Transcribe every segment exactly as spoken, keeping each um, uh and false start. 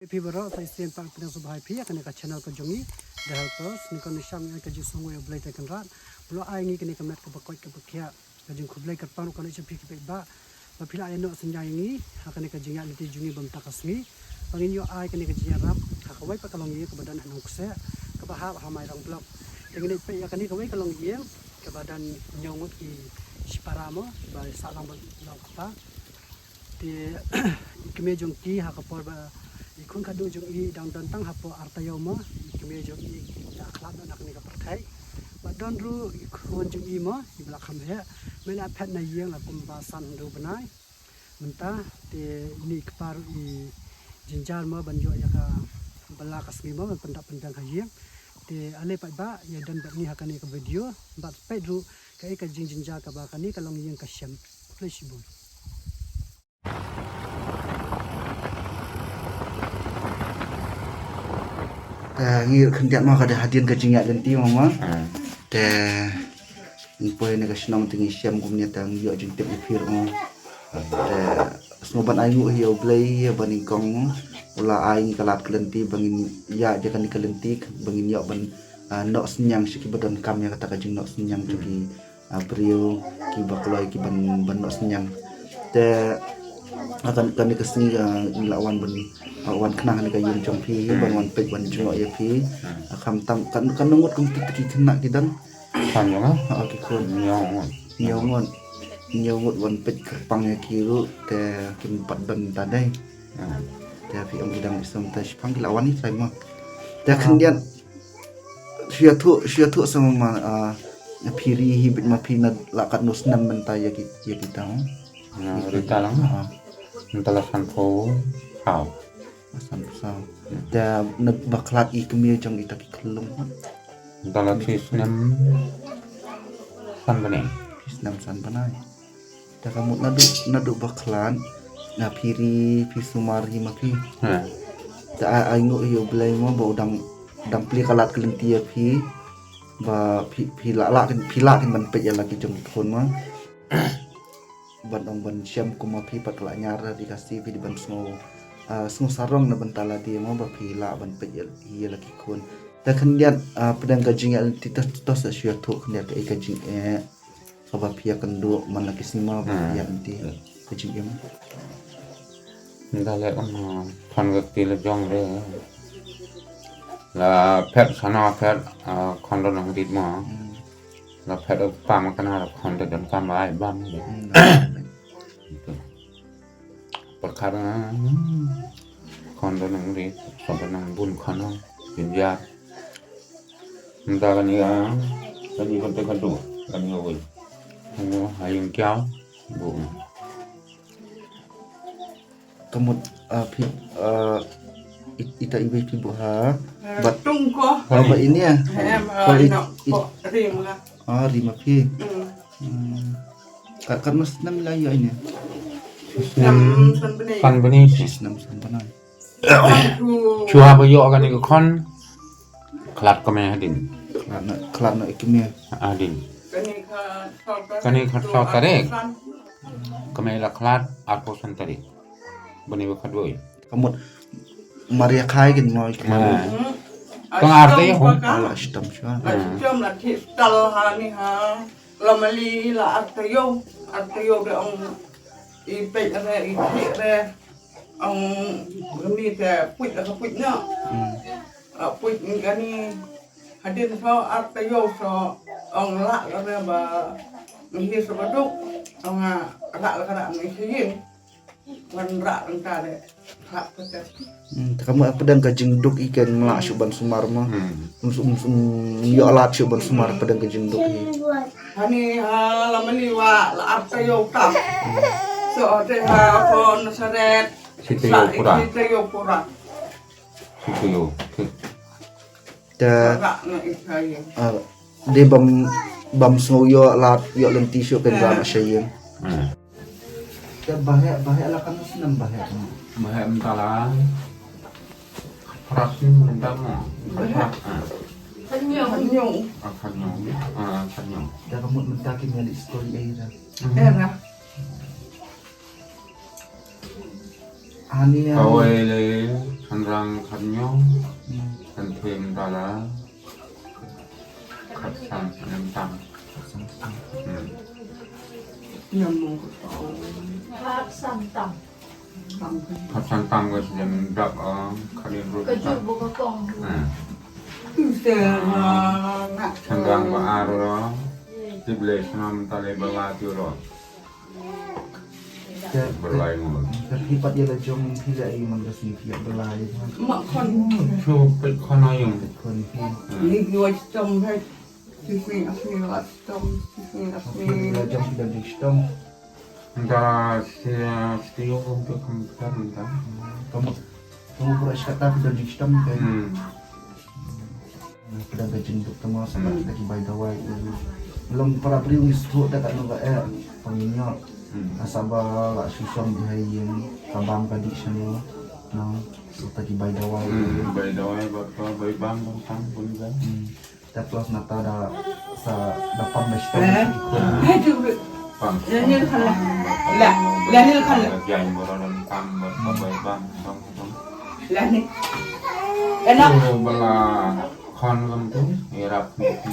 Phi baroh, sa shisien pat pdiang sngewbha ïa phi ïa kane ka channel ka jong ngi, The Helpers. Nyngkong nyngkong sngewbha ïa ka jingïaroh Blei, te Kynrad ba la ai ngi kane ka met kaba koit kaba khiah. Ka jingkhublei kyrpang ruh ka leit sha phi ki paidbah ba phi la ïa noh synñiang ïa ngi ha kane ka jingïaid lynti jong ngi ba mynta ka sngi, ba ngin ïoh ai kane ka jingïarap ha kawei pat ka longïing kaba don ha Nongkseh, kaba hap ha Mairang Block. Te ngin ïa peit ïa kane kawei ka longïing kaba don hynñiew ngut ki shipara mo, ba sah lang bad u kpa. Te i kmie jong ki ha ka por ba i khun khatduh jong i dang don tang hapoh ar taïew mo, i kmie jong i i la khlad noh na kane ka pyrthei. Bad don ruh i khun jong i mo, iba la kham heh, ba i la phet na ïing la kumba san hynriew bnai. Mynta te ine i kpa ruh i jynjar mo ban ïoh ïa ka bylla ka sngi mo ban pyndap pynbiang ha ïing. Te ale paidbah, ïa don bad ngi ha kane ka video bad peit ruh kaei ka jingjynjar kaba kane ka longïing ka shem. Khublei shibun. Te ngi khyndiat mo, ka dei hadien ka jingïaid lynti mo ma. Hmm. Te ngi poi na ka shnong te ngi shem kumne, te ngi ïoh jingtip ïa phi ruh mo. Te sngewbha ban ainguh ïa U Blei ïa ba nyngkong u la ai ngi ka lad ka lynti ba ngin ïaid ïa kane ka lynti ba ngin ïoh ban, ah, noh synñiang sha kiba donkam ïa kata ka jingnoh synñiang jong ki, ah, briew kiba kloi ki ban, ban noh synñiang. Te, ah, kan, kane ka sngi, ah, ngi la wan ban, ah, wan khnang ha kane ka ïing jong phi ban wan peit wan jngoh ïa phi. Ah, khamtam kan, kan ngut kum kit ki khynnah ki don? San jong nga? Ah, ki khun. Hynñiew ngut. Hynñiew ngut. Hynñiew ngut wan peit kyrpang ïa ki ruh te kim pat don ta dei. Hmm. Te phi ong ki dang ïasam te shiphang ki la wan ïa trai mo. Te khyndiat shu ïathuh, shu ïathuh sa ma, ah, phi ri hi beit ma phi na la katno snem mynta ïa ki, ïa kita mo? Na, ri ta lang. Ah. Mynta la sanphew saw. Sanphew saw. Hmm. Te na ba khlad i kmie jong ita ki khyllung? Mynta la shi snem san bnai. Shi snem san bnai. Te ka mut naduh, naduh ba khlad, na phi ri, phi sumar hi ma phi. Ha. Te ai, ainguh ïa U Blei mo ba u dang, dang plie ka lad ka lynti ïa phi. Ba phi, phi lah, lah kin, phi lah kin ban peit ïa la ki jong ki khun mo. Ban ong ban shem kum ma phi pat ka la ñiar ha ri Khasi, phi dei ban sngew, ah, sngew sarong na bynta lade mo ba phi lah ban peit ïa, ïa la ki khun. Te khyndiat, ah, pdeng ka jingïaid lynti te, to sa shu ïathuh khyndiat kaei ka jingeh kaba phi ïakynduh man la ki sngi mo ba phi ïaid lynti. Hmm. Ka jingeh mo. Nda leh un, ah, khon ka kti la jong re. La phet sana phet, ah, khon don nang rit mo. Hmm. La phet u pam kana la khon te don kam ai bam. Hmm. Pyrkhat, ah, khon don nang rit, khon don nang bun khon nang jynjar. Nda kani, ah, kani khon te khon tu, kani wei. Kani ha ïing kiaw, bu. Ka mut, ah, phi, ah, it-, ita iwei phi buh ha. Bad tung ko. Ba ini ya. Em, ko ah, it-, no, it-, ko rim la. Ah, rim ma phi. Hmm. Hmm. Kat, kat mas nam la ya ini. Nam san bani. San bani. Sis nam san bani. Chwa ba ïoh kane ka khon. Khlad kmie hadien. Khlad na, khlad na i kmie hadien. Kane ka saw tarik. Kmie la khlad arphew san tarik. Bani ba khatwei. Ka mut mar ïa khai kin mo i kmie. Tang ar taïew. La shitom shwa. La shitom la thik tal ha ni ha. La mali la ar taïew. Ar taïew de ong i peit re i thik re. Ong kmie te puit la ka puit na. Hmm. Ah, puit ngi kani hadien so ar taïew so ong lah ka re ba ngi hi so ba duk ong, ah, lah ka re ngi hi ïing. Ngan rah ngan ta de. Lah ka te. Hmm, te ka mut pdeng ka jingduk i ken mlah shuh ban sumar mo. Hmm. Um, um, um, ïoh lad shuh ban sumar pdeng ka jingduk i. Hani ha la mali wa la ar taïew tam. Hmm. So te ha ko Nasaret. Shi taïew pura. Shi taïew pura. Shi taïew. Te, ah, dei bam, bam sngew ïoh lad, ïoh lynti shuh kan rah na sha ïing. Hmm. Te ba heh, ba heh la kan snem ba heh. Ba heh mynta la. Pras ni mynta mo. Pras. Khat hynñiew. Ah, khat hynñiew. Ah, khat hynñiew. Te ka mut mynta ki meli skul ei ra. Hmm. Era. Ani, ani. Kawei le Khynrang khatñiew, hmm, khatphra dala, khatsan khatñiew tam. Hmm. Khatsan tam. Khatsan tam ka sien dap, ah, khatñiew ruh. Ka ju bu ka kong. Hmm. Ah, khynrang ba ar ruh. Tip le snam tale ba la tu ruh. Te, te, Belai ngol. Te phi pat ïa la jong phi la i man ka sngi phi ïa belai. Ma khon. Shu peit khon ayong. Khon phi. Hmm. Ni ïa stom phi. Shu phi ap ni ap stom. Shu phi ap ni. Phi la jong phi la jong stom. Nda sia stia kum tu kum tu nda. Kamu, kamu pura sekata phi la jong stom kan. Hmm. Pdeng ka jingduk tama sa ka ki bai dawai. Long para briew ngi sdang da ka nong ka eh pang ngi nyok. Hmm. Asa ba la shu shong bha ïing ka bam ka dih shano. No, so ta ki bai dawai. Hmm, bai dawai ba ka bai bam bam tam pun da. Hmm. Ta plus nata da sa da pang da sdang. Eh? Pang. Lahni khala. La, lahni khala. Jai boro dam tam ba ka bai bam bam bam. Lahni. Enak. Bala khon gam tu, irap ni tu.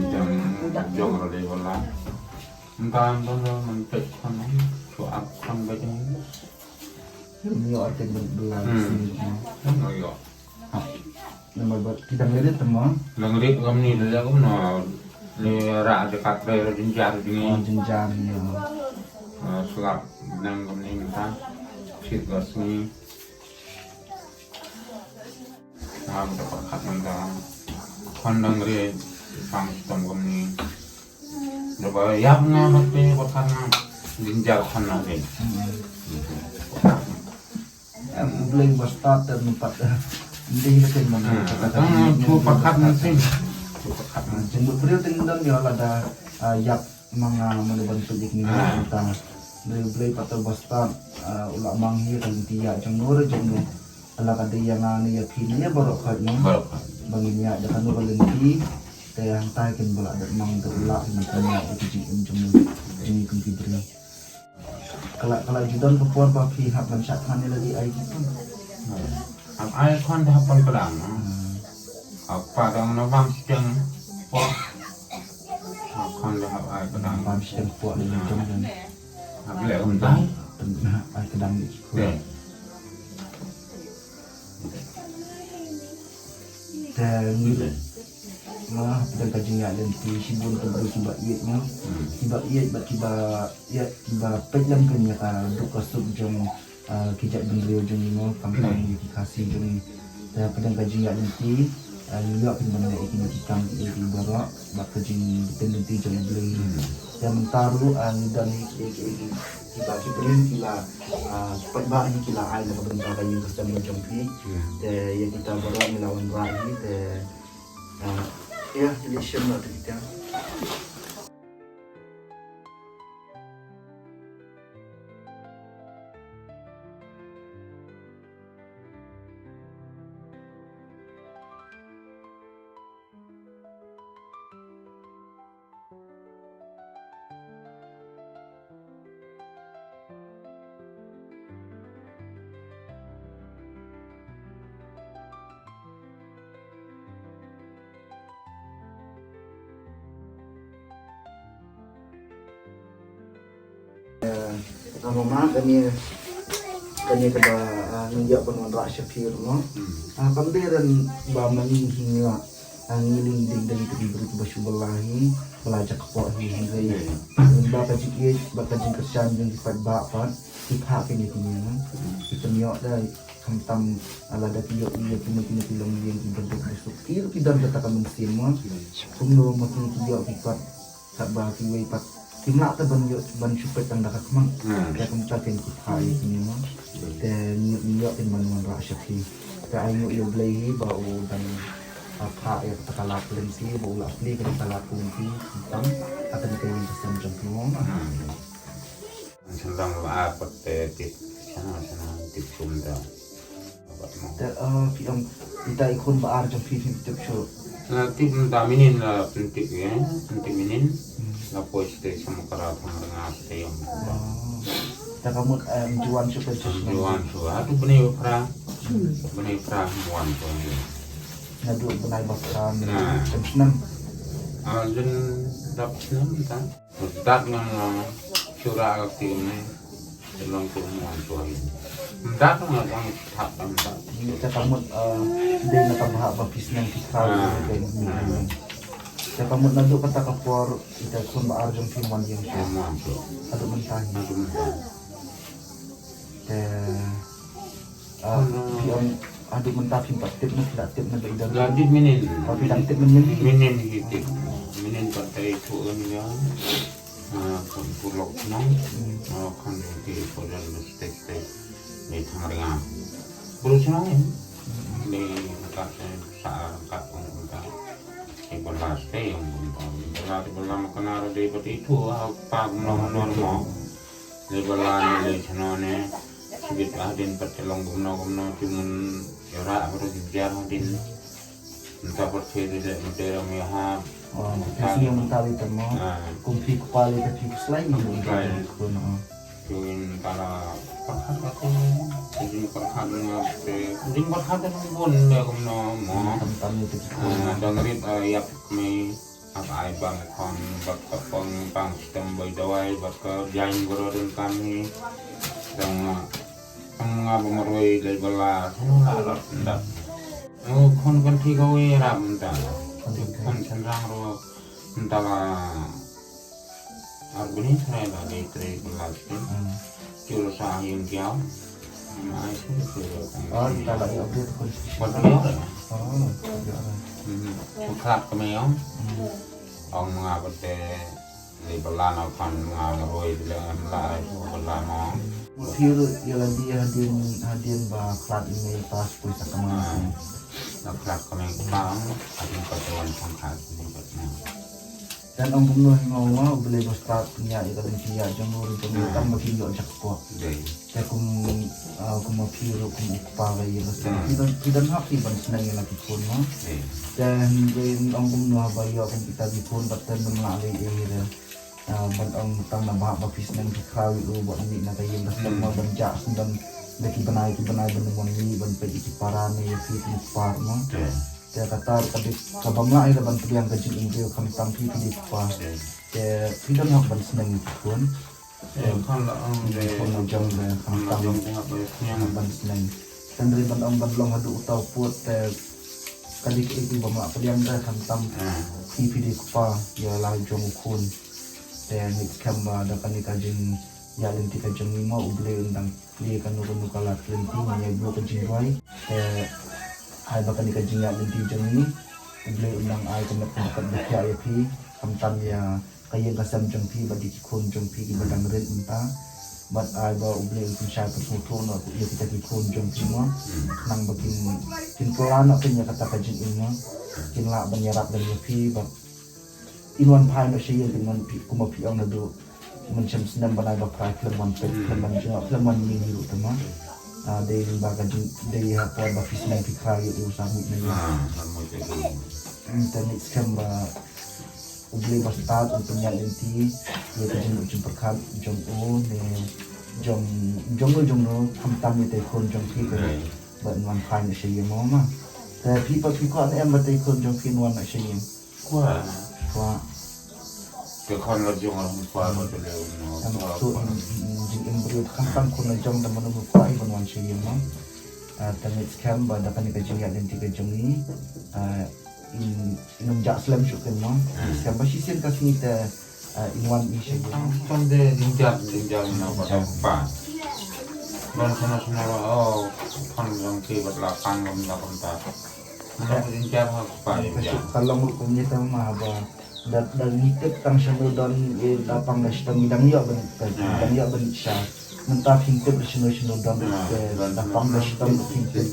Jam jong rode bala. Entan tu man pek khon, tu ap khon ba jong. Ni arti bela. Hmm. Sini. Kan yo. Ha. Nama ba ki dang rit tama. Dang rit gam ni da gam na. Ni ra de kat re jinjar ni. Oh, jinjar ni. Ah, slap nang gam ni entan. Sit gas ni. Ngam da pyrkhat mynta. Khon dang re pang stom kumne. Da ba ïap nga mat te pyrkhat nga. Jinjar khon na rin. Em, Blei ba stad te mynta. Ndih na ken man. Hmm, kata kata tang ni, chu ni, pyrkhat ni, na sing. Chu pyrkhat na sing. Jingmut briew te ngin don ïa lada, ah, ïap. Ma nga mano ban pyndik ni mynta. Blei, Blei pat u ba stad, ah, u la mang hi ka lynti ïa jong no re jong no. Ala ka dei ïa nga ne ïa phi ne ïa baroh khoit no. Baroh khoit. Ba ngin ïa da kano ka lynti. Te hangta kin ba la da mang da u la kin ïa da ki jingim jong no. Jong ngi kum ki briew. Ka la, ka la ju don ka por ba phi hap ban shah than ïa la dei ai ki pun. Hap ai khon da hap pon pdang, no? Hmm. Hap pdang na bam siteng pok. Hap khon da hap ai pdang. Bam siteng pok ni jong jong. Hap leh kumta. Pun hap ai pdang ni ki khon. Te. Te ngi. Nga pdang ka jingïaid lynti shibun ka briew kiba ïeit nga. Hmm. Kiba ïeit bad kiba ïeit kiba peit lem ka ïa ka duk ka suk jong ah, ki jaitbynriew jong ngi mo, khamtam ïa ki Khasi jong ngi. Te pdeng ka jingïaid lynti, ah, ngi ïoh phin ban leh ïa kine ki kam kiei kiei baroh bad ka jingpynlynti jong U Blei. Te mynta ruh, ah, ngi don hi kiei kiei ki, kiba ki briew ki la, ah, paidbah hi ki la ai na ka bynta ka ïing ka sem jong phi. Te ïa kita baroh ngi la wanrah hi te, ah, ïa, ïa leit shim noh te kita. Eh, ah, mama, kane, kane kaba, ah, ngi ïoh ban wanrah sha phi ruh, no? Hmm. Ah, kam dei ran ba ma ngi hi ngi la, ah, ngi ling ding dei ki briew kiba shu bylla hi, ba la jakpoh hi, hynrei. Hmm. Ba ka jingïeit, ba ka jingkyrshan jong ki paidbah pat, ki phah kine kine, no? Hmm. Ki pynïoh da, khamtam, ah, lada ki ïoh ïa kine kine ki longïing kiba duk ba suk. Ki ruh ki don kata ka mynsiem, no? Hmm. Kumno ma ki ki ïoh ki pat. Katba kiwei pat kim lah te ban ïoh ban shu peit tang da ka khmat. Hmm. Te kumta kin ki phah ïa kine mo. Hmm. Te ngi, ngi ïoh kin ban wanrah sha phi. Te ai nguh ïa U Blei hi ba u dang, ah, phah ïa kata ka lad ka lynti, ba u la plie kata ka lad ka lynti. Tang kata ka ïing ka sem jong phi mo. Hmm. Sendang ba ar pat te tip sana sana tip sum da. Te, ah, phi ong, ita i khun ba ar jong phi phi tip shuh. La tip mynta mynnin la pyntip ïa, pyntip mynnin. Hmm. La poi sha te sha Mawkyrwat Thangrynga te ïong. Oh. Te ka mut, eh, ym ju wan shuh ka jingwan. Ym ju wan shuh. Haduh bnai ba phra. Bnai ba phra ym wan shuh. Naduh bnai ba phra. Nah. Kum snem. Ah, jin dap snem ta. Dap ngan, ah, sura ka ti ne. Long tu ym wan shuh. Dap ngan dang thap dang dap. Te ka mut, eh, dei na ka bhah ba phi sneng phi khraw. Ah. Te ka mut naduh kata ka por ita khun ba ar jong phi ym wan ïing shuh. Ym wan shuh. Haduh mynta hi. Haduh mynta. Te, ah, phi ong haduh mynta phim pat tip ne, phi la tip ne ba i don. La tip mynnin. Oh, phi dang tip mynnin hi. Mynnin hi tip. Mynnin pat te i tu un ïa. Ah, pun pulok nong. Hmm. Ah, kan ti pun dan stek stek. Ni thang ringa. Bru shnong ni. Ni ka sa ka ong ka. Ni bala stay ong bun bun. Bala ti bala ma kana ro dei pat i tu, ah, pa nong nong mo. Lei ba la ne lei shano ne. Shibit hadien pat te long kumno kumno, te ngan ïarap ruh jynjar hadien. Mynta pat te dei leh mynta ram ïahap. Oh, te sngewbha mynta lei te mo. Ah. Kum phi kpa lei te phi khuslai. Khuslai. Te mynta la pyrkhat kata. Te jingpyrkhat nga te jingpyrkhat te bun lei kumno mo. Tam tam lei te. Ah, dang rit, ah, ïap me. Hap ai bang khon bad ka pang bang stem bai dawai bad ka jaiñ bro dang kam hi. Dang, ah, dang nga ba marwei dei bala sanu la rat ndat. Oh, khon kan thi ka wei rap nda. Khon kan rang ro nda la. Ar bini trai la dei trai bala stem. Hmm. Chul sa ïing kiaw. Mai shu shu. Oh, kita lagi update khusus. Buat dia. Oh, ya. Hmm. Suklat kami ong. Hmm. Ong nga bete di belana kan nga roi di lem la shu belana. Phi ruh ïa lade hadien hadien ba khlad ine pas pui sa kama. Ah. La khlad kami kama hadien pat wan pangkat ni pat na. Te ong kumno hi mo, U Blei ba stad pynïaid ïa ka lynti ïa jong u ruh jong u tang ba kin ïoh jakpoh. Dei. Te kum, ah, kum ma phi ruh kum u kpa ka ïing ka sem. Hmm. Phi don, phi don hok phi ban sneng ïa la ki khun mo. Dei. Te hynrei ong kumno haba ïoh kum kita ki khun bad te ym lah lei ei re. Ah, ban ong tang na ba, ba phi sneng phi khraw ïa u bad mih na ka ïing ka sem mo ban jah sendang da ki bnai ki bnai ban ym wan mih ban peit ïa ki para ne ïa phi kum u kpa mo. Dei. Te kata ka dei kaba mlai da ban pdiang ka jingim briew khamtam phi phi dei kpa. Te phi don hok ban sneng ïa ki khun. Te khun la ong de khun la jong de khamtam ban sneng. Hynrei ban ong ban long haduh uta u pud te ka dei kaei kaba mlai pdiang de khamtam phi phi dei kpa ïa la jong u khun. Te ngi skhem ba da kane ka jingïaid lynti ka jong ngi mo U Blei un dang plie kano kano ka lad ka lynti, ngi ïai buh ka jingduwai. Te ai ba kane ka jingïaid lynti jong ngi U Blei un nang ai ka met ka bakhat ba thiah ïa phi, khamtam ïa ka ïing ka sem jong phi bad ïa ki khun jong phi kiba dang rit mynta. Bad ai ba U Blei un pynshai pynsngewthuh noh ïa kita ki khun jong phi mo. Khnang ba kin, kin kylla noh ïa kata ka jingim mo. Kin lah ban ïarap lem ïa phi bad in wan phai noh sha ïing, kin wan phi, kumba phi ong naduh mynshem snem bnai ba phra khlem wan peit, khlem wan jngoh, khlem wan ïing hi ruh te mo. Ah, dei lyngba ka jing, dei ha por ba phi sneng phi khraw ïa u sa mut na ïing. Ah, sa mut na ïing. Hmm, te ngi skhem ba U Blei ba stad un pynïaid lynti ïa ka jingmut jingpyrkhat jong u ne jong, jong u jong u khamtam ïa te khun jong phi te. Dei. Ba un wan phai noh sha ïing mo ma. Te phi pat phi kwah ne em ba te khun jong phi un wan noh sha ïing? Kwah. Kwah. Te khun la jong ram kwah ba te le un noh. Em kwah, tu kwah. Jing, jingim briew khamtam khun la jong te mano kwah i ban wan sha ïing mo. Ah, te ngi skhem ba da kane ka jingïaid lynti ka jong ngi. Ah, in, in ym jah slem shuh ken mo. Hmm. Skhem ba shisien ka sngi te, ah, in wan i sha ïing. Tang, tang de jingjar, jingjar na ba da pa. Don sana sana oh, pan jong ki bat la pang lam da pang ta. Mana jingjar ha pa jingjar. Ka long ruh kum ïa te ma ba da, da ngi tip tang shano don i da pang da shitom ngi dang ïoh ban, ngi dang ïoh ban sha. Mynta phim tip da shano shano don te da pang da shitom phim tip.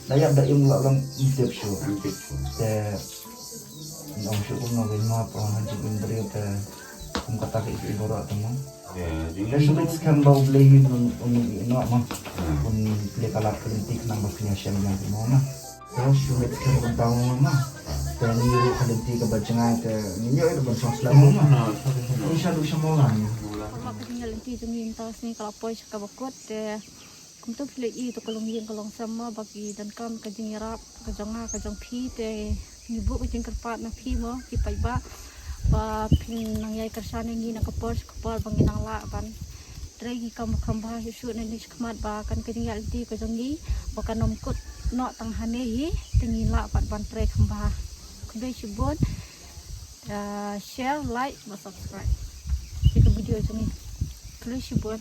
Da ïap da im la long im tip shuh. Im tip shuh. Te ong shuh kumno ba ma pa ha jingim briew te kum kata ka i baroh te mo. Te shu skhem ba U Blei hi un, un ïeh noh mo. Un plie ka lad ka lynti khnang ba phin ïashem biang te mo na. Te shu skhem kumta mo ma. Te ngi ruh ka lynti kaba jngai te ngi ïoh ïa ban shong slem mo ma. Ngi sha duh sha Mawlai. Ti jong ngi mynta ka sngi ka la poi sha kaba kut te kumta phi la i to ka long ïing ka long sem mo ba ki donkam ka jingïarap ka jong nga ka jong phi te ngi buh ka jingkyrpad na phi mo ki paidbah ba phin nang ïai kyrshan ïa ngi na ka por sha ka por ba ngi nang lah ban trei ki kam kham bha shuh shuh na ngi shakhmat ba kan ka jingïaid lynti ka jong ngi ba kan ym kut noh tang hangne hi te ngi lah pat ban trei kham bha. Khublei shibun. Uh, share, like bad subscribe ïa ka video jong ngi. Khublei shibun.